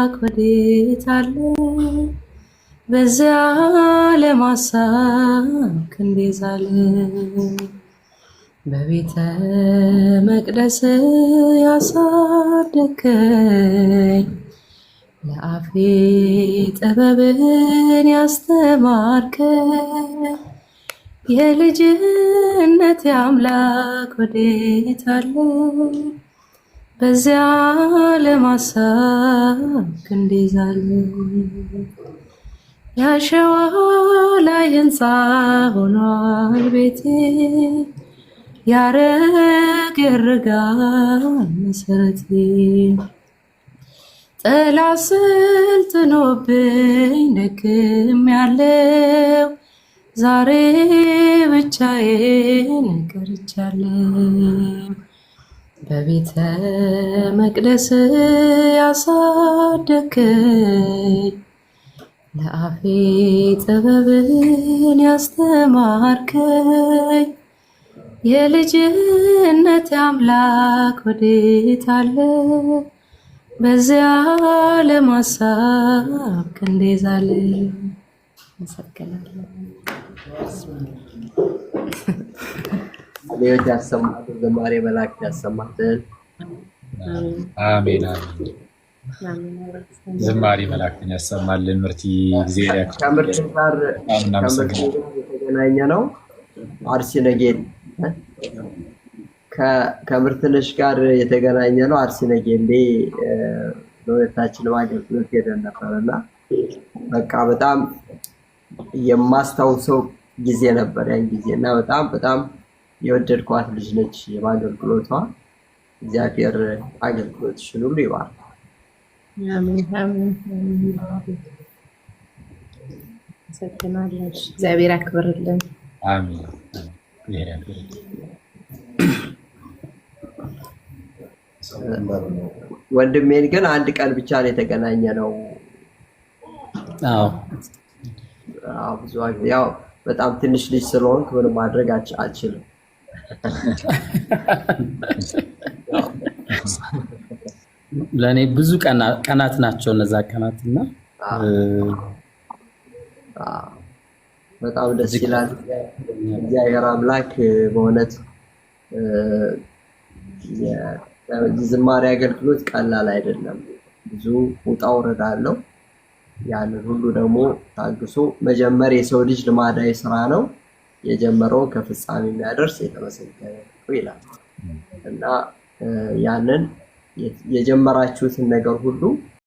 አምላክ ወዴት አለ? በዚያ ለማሳብ ክንዴ ዛለ። በቤተ መቅደስ ያሳደከኝ ለአፌ ጥበብን ያስተማርከኝ የልጅነት አምላክ ወዴት አለ? በዚያ ለማሳብ ክንዴ ዛለ። ያሸዋ ላይ ሕንፃ ሆኗል ቤቴ ያረገርጋል መሰረቴ። ጥላ ሰልጥኖብኝ ደክም ያለው ዛሬ ብቻዬን ቀርቻለሁ። በቤተ መቅደስ ያሳደከኝ ለአፌ ጥበብን ያስተማርከኝ የልጅነት አምላክ ወዴት አለ? በዚያ ለማሳብ ክንዴ ዛለ። አመሰግናለሁ። ሌሎች ያሰማልን፣ ዝማሬ መላእክት ያሰማልን። አሜን አሜን። ዝማሬ መላእክትን ያሰማልን። ምርቲ እግዚአብሔር ከምርት ጋር በጣም ከምርት እናመሰግናለን። ጋር የተገናኘ ነው። አርሲ ነገሌ ከምርትነሽ ጋር የተገናኘ ነው። አርሲ ነገሌ ለሁለታችንም አገልግሎት ሄደን ነበር እና በቃ በጣም የማስታውሰው ጊዜ ነበር ያን ጊዜ እና በጣም በጣም የወደድኳት ልጅ ነች በአገልግሎቷ። እግዚአብሔር አገልግሎትሽን ሁሉ ይባርክ። አሜን አሜን። አመሰግናለሁ። እግዚአብሔር ያክብርልን። አሜን። እግዚአብሔር ያክብርልን። ወንድሜን ግን አንድ ቀን ብቻ ነው የተገናኘ ነው። አዎ አዎ፣ ብዙ ያው በጣም ትንሽ ልጅ ስለሆንክ ምንም ማድረግ አልችልም። ለእኔ ብዙ ቀናት ናቸው እነዛ ቀናት እና በጣም ደስ ይላል። እግዚአብሔር አምላክ በእውነት የዝማሬ አገልግሎት ቀላል አይደለም። ብዙ ውጣ ውረድ አለው። ያንን ሁሉ ደግሞ ታግሶ መጀመር የሰው ልጅ ልማዳዊ ስራ ነው። የጀመረውን ከፍጻሜ የሚያደርስ የተመሰገነ ነው ይላል እና ያንን የጀመራችሁትን ነገር ሁሉ